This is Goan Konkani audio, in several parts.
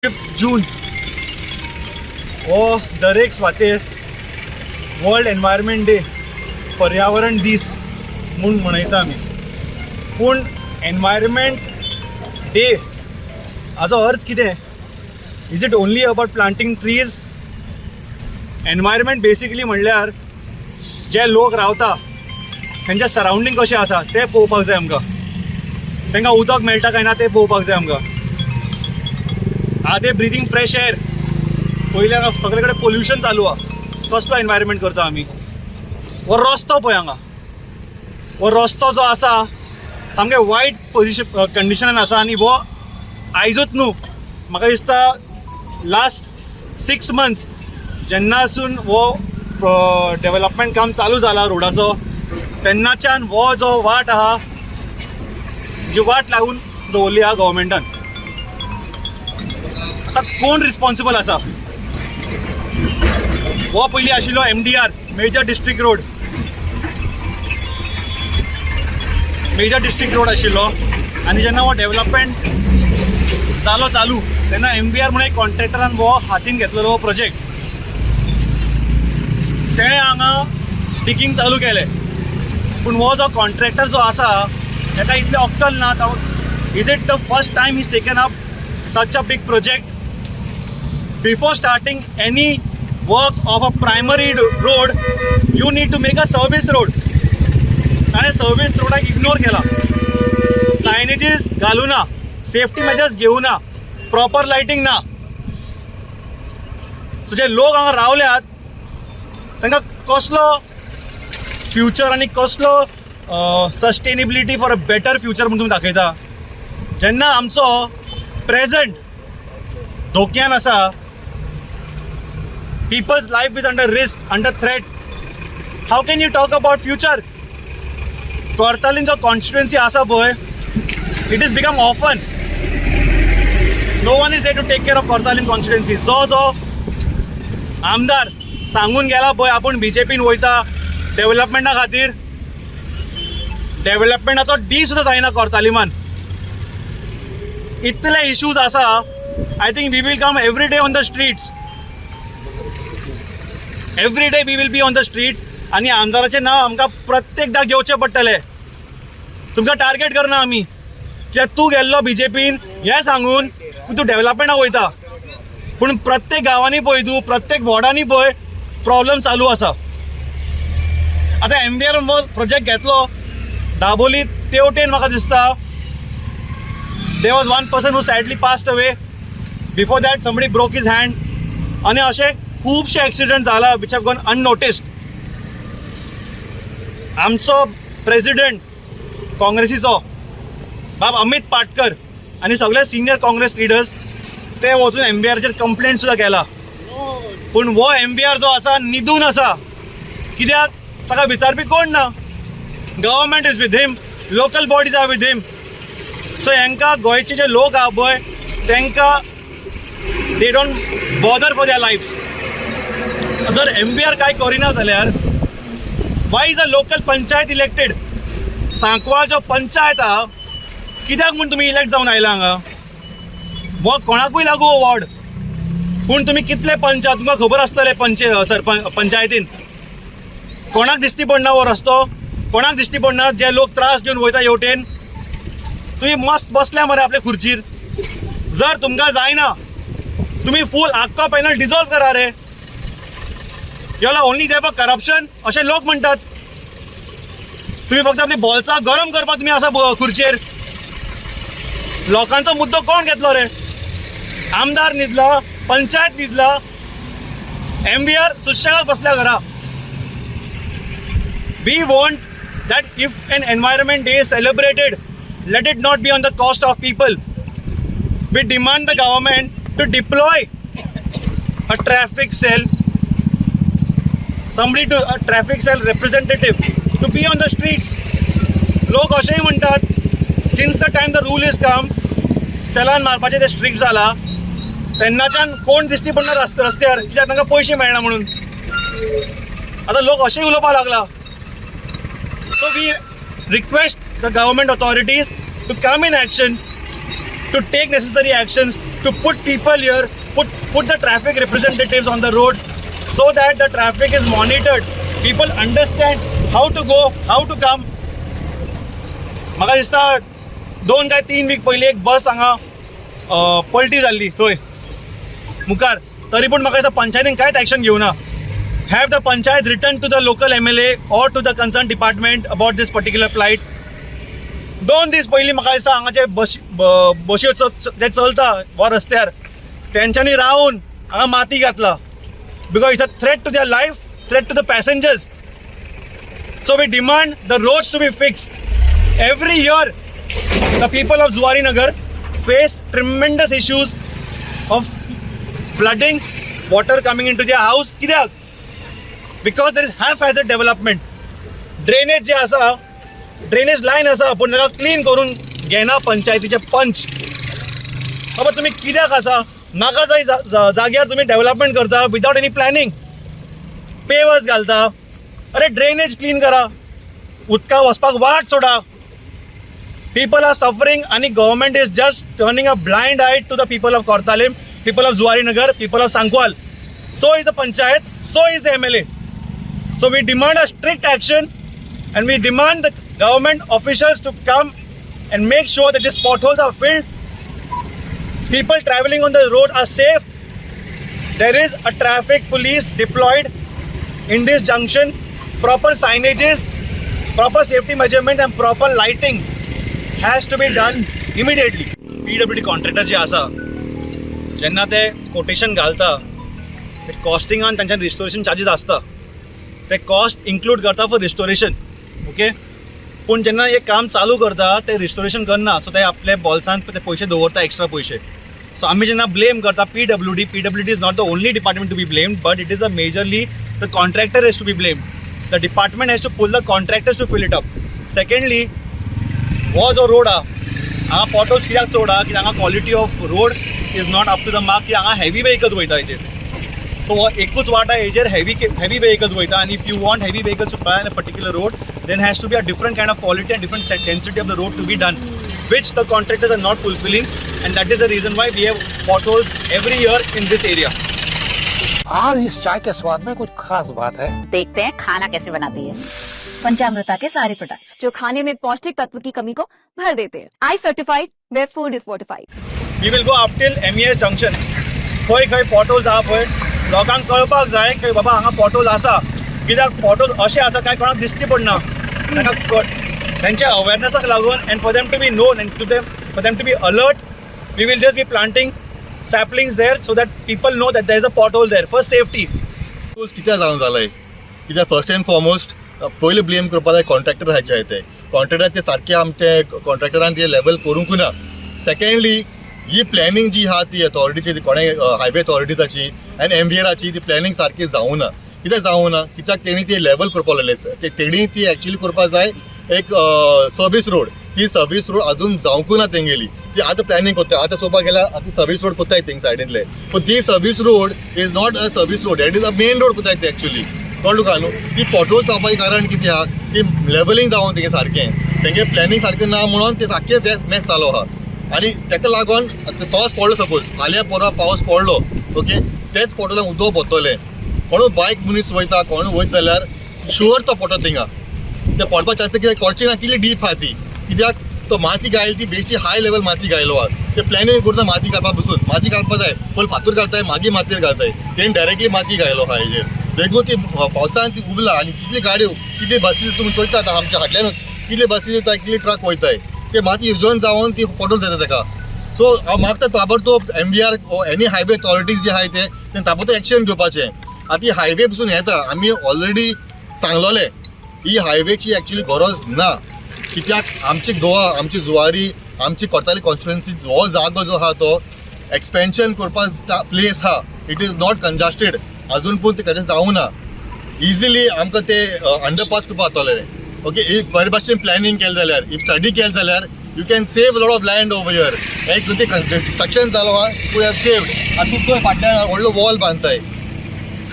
5 जून हो दरेक सुवातेर वर्ल्ड एनवायरमेंट डे, पर्यावरण दीस म्हूण मनयता आमी. पूण एनवायरमेंट डे हाजो अर्थ कितें? Is it only about planting trees? Environment basically म्हणल्यार जे लोक रावता तेंचे सरावंडींग कशें आसा तें पळोवपाक जाय आमकां. तांकां उदक मेळटा काय ना तें पळोवपाक जाय आमकां. Are they breathing fresh air? पयलीं हांगा सगळे कडेन पोल्युशन चालू आहा. कसलो एनवायरमेंट करता आमी? हो रस्तो पळय हांगा, हो रस्तो जो आसा सामके वायट पोजिशन कंडिशनान आसा आनी हो आयजूच न्हू, म्हाका दिसता लास्ट 6 मंथ्स जेन्नासून हो डेवलपमेंट काम चालू जाला रोडाचो, तेन्नाच्यान हो जो वाट आहा, जी वाट लागून दवरली आहा गव्हर्मेंटान. आतां कोण रिस्पॉन्सिबल आसा? हो पयलीं आशिल्लो MDR, major district road, major district road आशिल्लो आनी जेन्ना हो डेवलपमेंट जालो चालू, तेन्ना एमडीआर म्हणून एक कॉन्ट्रॅक्टरान हो हातीन घेतलेलो हो प्रोजेक्ट. तेणें हांगा डिगींग चालू केलें, पूण हो जो कॉन्ट्रॅक्टर जो आसा ताका इतलें अक्कल ना. Is it the first time he's taken up such a big project? Before starting any work of a primary road, you need to make a service road. ताणें सर्वीस रोडाक इग्नोर केला, सायनेजीस घालूं ना, सेफ्टी मेजर्स घेवं ना, प्रॉपर लायटींग ना. सो जे लोक हांगा रावल्यात तांकां कसलो फ्युचर आनी कसलो sustainability for a better future म्हूण तुमी दाखयता, जेन्ना आमचो प्रेझंट धोक्यान आसा? People's life is under risk, under threat. How can you talk about future? Cortalim जो कॉन्स्टिट्युएन्सी आसा पळय, it is become orphan. No one is there to take care of Cortalim constituency. जो जो आमदार सांगून गेला पळय आपूण बीजेपीन वयता डेव्हलपमेंटा खातीर, डेव्हलपमेंटाचो डी सुद्दां जायना कोर्तालिमान. इतले इश्यूज आसा. I think we will come every day on the streets. Every day we will be on the streets आनी आमदाराचें नांव आमकां प्रत्येकदां घेवचें पडटलें. तुमकां टार्गेट करना आमी, कित्याक तूं गेल्लो बीजेपीन हें सांगून की तूं डेव्हलपमेंटाक वयता, पूण प्रत्येक गांवांनी पळय तूं, प्रत्येक वॉर्डांनी पळय, प्रॉब्लम चालू आसा. आतां एमडीआर प्रोजेक्ट घेतलो दाबोली तेवटेन, म्हाका दिसता there was one person who sadly passed away. Before that, somebody broke his hand. आनी अशे खुबशे एक्सिडंट जाला which have gone unnoticed. आमचो प्रेसिडेंट काँग्रेसीचो बाब अमित पाटकर आनी सगळे सिनियर काँग्रेस लिडर्स ते वचून एमडीआरचेर कंप्लेंट सुद्दां केला, पूण हो एमडीआर जो आसा न्हिदून आसा, कित्याक ताका विचारपी कोण ना. Government is with him, local bodies are with him. So हांकां गोंयचे जे लोक आहा पळय, तांकां they don't bother for their life. जर एमडीआर कांय करिना जाल्यार why is a local panchayat elected? Sancoale जो पंचायत आहा, कित्याक म्हूण तुमी इलेक्ट जावन आयला हांगा? हो कोणाकूय लागू हो वॉर्ड, पूण तुमी कितले पंच आहात तुमकां खबर आसतलें. पंच सरपंच पंचायतीन कोणाक दिश्टी पडना हो रस्तो? कोणाक दिश्टी पडना जे लोक त्रास घेवन वयता हेवटेन? तुमी मस्त बसल्या मरे आपले खुर्चीर. जर तुमकां जायना, तुमी फूल आख्खो पॅनल डिजॉल्व करा रे. You are only there for corruption अशें लोक म्हणटात. तुम्ही फक्त आपली बोल्सां गरम करपाक तुमी आसा खुर्चेर. लोकांचो मुद्दो कोण घेतलो रे? आमदार न्हिदलो, पंचायत न्हिदला, एमडीआर सुशेगाद बसल्या घरा. We want that if an Environment Day is celebrated, let it not be on the cost of people. We demand the government to deploy a traffic cell, somebody to a traffic cell representative to be on the streets. लोक अशेंय म्हणटात, since the time the rule is come, चलान मारपाचें ते स्ट्रिक्ट जाला, तेन्नाच्यान कोण दिश्टी पडना रस्त्यार, कित्याक तांकां पयशे मेळना म्हणून. आतां लोक अशेंय उलोवपाक लागला. So we request the government authorities to come in action, to take necessary actions. to put people here, put the traffic representatives on the road so that the traffic is monitored, people understand how to go, how to come. म्हाका दिसता 2 काय 3 वीक पयलीं एक बस हांगा पलटी जाल्ली थंय मुखार. तरी पूण म्हाका दिसता पंचायतीन कांयच एक्शन घेवना. Have the panchayat written to the local MLA or to the concern department about this particular plight? 2 दीस पयलीं म्हाका दिसता हांगाचे बस बश्यो जे चलता हो रस्त्यार, तेंच्यांनी रावन हांगा माती घातला, because it's a threat to their life, threat to the passengers. So we demand the roads to be fix. Every year the people of Zuari Nagar face tremendous issues of flooding, water coming into their house. कित्याक? Because there is haphazard development. Drainage जे आसा, ड्रेनेज लायन आसा, पूण ताका क्लीन करून घेना पंचायतीचे पंच. बाबा, तुमी कित्याक आसा? नाका जाय जाग्यार तुमी डेव्हलपमेंट करता विदाउट एनी प्लॅनिंग. पेवर्स घालता. अरे, ड्रेनेज क्लीन करा, उदका वचपाक वाट सोडा. People are suffering आणि government is just turning a blind eye to the people of Cortalim, people of Zuari Nagar, people of Sancoale. So is the panchayat, so is the MLA. So we demand a strict action and we demand the government officials to come and make sure that these potholes are filled. People traveling on the road are safe. There is a traffic police deployed in this junction. Proper signages, proper safety measurement and proper lighting has to be done immediately. PWD contractor जे आसा, जेन्ना ते कोटेशन घालता, ते कॉस्टिंगान तांच्या रिस्टोरेशन चार्जीस आसता. ते कॉस्ट इन्क्लूड करता फॉर रिस्टोरेशन, ओके? पूण जेन्ना एक काम चालू करता, ते रिस्टोरेशन करना. सो ते आपले बॉल्सान ते पयशे दवरता, एक्स्ट्रा पयशे. सो आमी जेन्ना ब्लेम करता PWD, PWD is not the only department to be blamed, but it is a majorly the contractor has to be blamed. The department has to pull the contractors to fill it up. Secondly, हो जो रोड आहा, हांगा पॉटहोल्स कित्याक चड आहा? कित्याक हांगा quality of road is not up to the mark, की हांगा हेवी वेहिकल्स वयता हेजेर. सो हो एकूच वाट आहा, हेजेर हेवी वेहिकल्स वयता. आनी if you want heavy vehicles to ply on a particular road, then has to be a different kind of quality and different density of the road to be done, which the contractors are not fulfilling, and that is the reason why we have potholes every year in this area. आज इस चाय के स्वाद में कुछ खास बात है. देखते हैं खाना कैसे बनाती है. पंचामृता के सारे प्रोडक्ट्स, जो खाने में पौष्टिक तत्व की कमी को भर देते हैं. I certified, where food is fortified. We will go up till MES junction. खंय खंय पॉटहोल्स आहा पळय, लोकांक कळपाक जाय की बाबा हांगा पॉटहोल आसा. कित्याक पॉटहोल अशें आसा, काय कोणाक दिश्टी पडना. तांकां तेंच्या अवेरनेसाक लागून and for them to be known and to them for them to be alert, we will just be planting saplings there so that people know that there is a pothole there for safety. कित्याक जावन जालाय? कित्याक फर्स्ट अँड फॉरमोस्ट पयलीं ब्लेम करपा जाय कॉन्ट्रॅक्टर हाचे. ते कॉन्ट्रॅक्टर ते सारके आमचे कॉन्ट्रॅक्टरान ते लेवल करूंक ना. सेकंडली, ही प्लॅनिंग जी आहा ती अथॉरिटीची, ती कोणें हायवे अथॉरिटीची आनी एमवीआराची, ती प्लॅनिंग सारकी जावूं ना. कित्याक जावूं ना? कित्याक तेणी ती लेवल करपाक लागले. ते तेणी ती एक्चुली करपाक जाय एक सर्वीस रोड. ती सर्वीस रोड अजून जावंकू ना तेंगेली. ती आतां प्लॅनिंग करता. आतां चोवपाक गेल्यार आतां सर्वीस रोड कोत्ताय थिंग सायडींतले, पूण ती service road is not a service road, that is a main road कोत्ताय ते एक्चुली. कळ्ळें तुका न्हू? ती पॉटहोल जावपाचें कारण कितें आहा? ती लेवलिंग जावं तेगे सारकें, तेंगे प्लॅनिंग सारकें ना म्हणून ते सारकें मॅस जालो आहा. आनी तेका लागून आतां पावस पडलो, सपोज फाल्यां परवां पावस पडलो, ओके, तेच पॉटहोलान उदक भरतलें. कोणूय बायक मनीस वयता, कोणूय वयत जाल्यार शुअर तो पडटलो थिंगा. ते पडपा चान्स कित्याक कळचें ना कितली डीप आहा ती. कित्याक तो माती घायली ती बेश्टी हाय लेवल माती घायलो आहा. ते प्लॅनिंग करता माती घालपा बसून. माती घालपा जाय, पयलीं फातूर घालताय, मागीर मातयेर घालताय. तेणी डायरेक्टली माती घायलो आहा हेजेर. देखून ती पावसान ती उबला. आनी कितली गाडयो, कितली बसी तुमी चोयता आतां आमच्या फाटल्यानूच कितले बसी येता, कितले ट्रक वयताय, ते माती इरोजन जावन ती पडून जाता तेका. सो हांव मागता ताबडतोब MVR, any highway authorities जे आहाय ते ताबडतोब एक्शन घेवपाचें. आतां ही हायवे पसून येता, आमी ऑलरेडी सांगलोले, ही हायवेची एक्चुली गरज ना. कित्याक आमची गोवा, आमची जुवारी, आमची कोर्ताली कॉन्स्टिट्युएन्सी हो जागो जो आहा तो एक्सपेन्शन करपाक प्लेस आहा. It is not congested अजून, पूण ते कशें जावूं ना. इजिली आमकां ते अंडरपास करपाक जातलें, ओके? एक बरे भाशेन प्लॅनिंग केलें जाल्यार, if study केलें जाल्यार, you can save lot of land over here. एक ते कन्स्ट्रक्शन जालो आहा, you have saved. आनी तूं चोय, फाटल्यान व्हडलो wall बांदताय.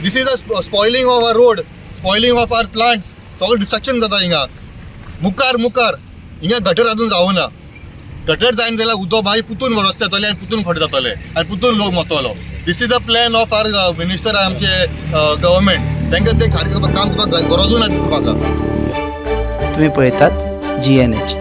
This is a spoiling of our road, spoiling of our plants. सगळें डिस्ट्रक्शन जाता हिंगा. मुखार मुखार हिंगा गटर अजून जावना. गटर जायना जाल्यार उदक मागीर पुतून रस्ते जातले आनी पुतून खड्डे जातले आनी पुतून लोक मरतलो. This is the plan of our minister, आमचे गव्हर्मेंट. तांकां ते सारकें काम करपाक गरजूय ना दिसता म्हाका. तुम्ही पळयतात जीएनएच.